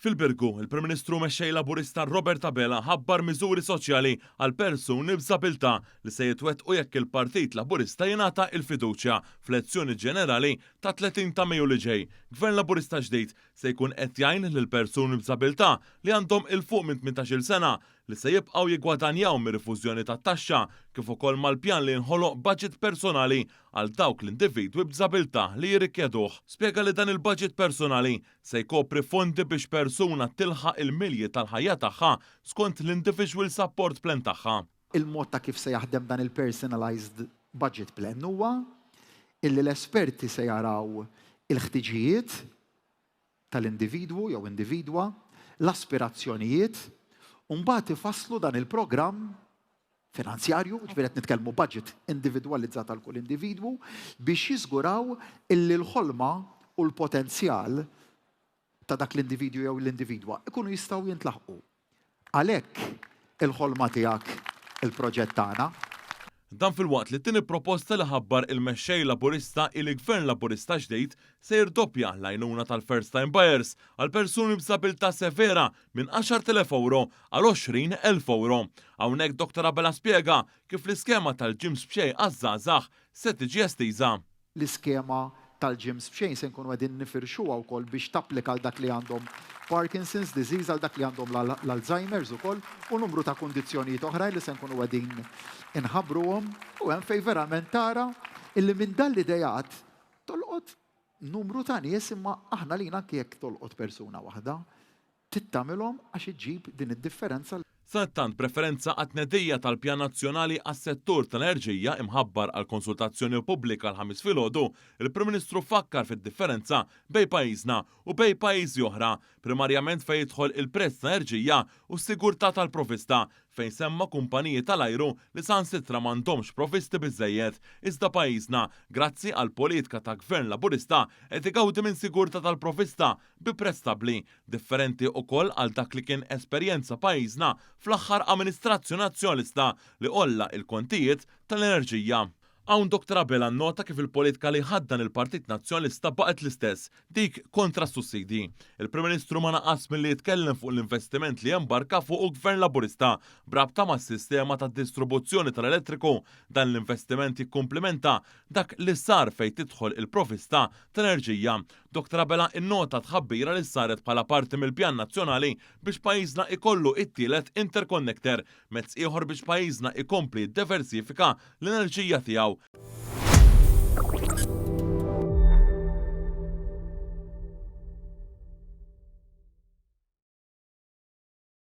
Fil-Birgu, il-Prim Ministru u Mexxej Laburista Robert Abela ħabbar miżuri soċjali għal persuni b'żabilità li se jitwettqu jekk il-Partit Laburista jingħata il-fiduċja fl-elezzjoni ġenerali tat-30 ta' Mejju li ġej. Gvern Laburista ġdid se jkun qed jgħin lil persuni b'żabilità li għandhom 'il fuq minn 18-il sena li se jibqgħu jiggwadanjaw mir-rifużjoni tat-taxxa kif ukoll mal-pjan li jinħoloq baġit personali għal dawk l-individwi b'diżabilità li jirrikjeduh. Spjega li dan il-baġit personali se jkopri fondi biex persuna tilħaq il-milji tal-ħajja tagħha skont l-Individual Support Plan tagħha. Il-mod ta' kif se jaħdem dan il-personalised budget plan huwa illi l-esperti se jaraw il-ħtiġijiet tal-individwu jew individwa, l-aspirazzjonijiet, u mbagħad ifasslu dan il-programm finanzjarju, ġifieri qed nitkellmu budget individwalizzat għal kull individwu, biex jiżguraw illi l-ħolma u l-potenzjal ta' dak l-individwu jew l-individwa ikunu jistgħu jintlaħqu. Għalhekk il-ħolma tiegħek il-proġett tagħna. Dan filwaqt li t-tieni proposta li ħabbar il-Mexxej Laburista hi li Gvern Laburista ġdid se jirdoppja l-għajnuna tal-first time buyers għal persuni b'żabilità severa minn 10,000 ewro għal 20,000 ewro. Hawnhekk Dottor Abela spjega kif l-iskema tal-gyms b'xejn għaż-żgħażagħ se tiġi estiża. L-iskema tal-gyms b'xejn se nkunu qegħdin nifirxuha wkoll biex tapplika għal dak li għandhom Parkinson's disease, għal dak li għandhom l-Alzheimer's ukoll u numru ta' kundizzjonijiet oħrajn li se nkunu qegħdin inħabbruhom u hemm fejn verament tara illi minn dan l-ideat tolqot numru ta' nies imma aħna lina anke jekk tolqot persuna waħda trid tagħmilhom għax iġġib din id-differenza. Sadanittant, b'referenza għat-tnedija tal-Pjan Nazzjonali għas-Settur tal-Enerġija imħabbar għall-konsultazzjoni pubblika l-Ħamis filgħodu, il-Prim Ministru fakkar fid-differenza bejn pajjiżna u bejn pajjiżi oħra, primarjament fejn jidħol il-prezz tal-enerġija u s-sigurtà tal-provvista, fejn semma kumpaniji tal-ajru li saħansitra m'għandhomx provvisti biżżejjed. Iżda pajjiżna, grazzi għall-politika ta' Gvern Laburista, qed igawdi minn sigurtà tal-provvista bi prezz stabbli, differenti ukoll għal dak li kien esperjenza pajjiżna fl-aħħar amministrazzjoni Nazzjonalista li għolla il-kontijiet tal-enerġija. Hawn Dottor Abela nnota kif il-politika li jħaddan il-Partit Nazzjonalista baqgħet l-istess, dik kontra s-sussidji. Il-Prim Ministru ma naqas milli jitkellem fuq l-investiment li embarka fuqu Gvern Laburista b'rabta mas-sistema tad-distribuzzjoni tal-elettriku. Dan l-investiment jikkumplimenta dak li sar fejn tidħol il-provvista tal-enerġija. Dottor Abela innota tħabbira li saret bħala parti mill-pjan nazzjonali biex pajjiżna ikollu it-tielet interconnector, mezz ieħor biex pajjiżna ikompli jiddeversifika l-enerġija tiegħu.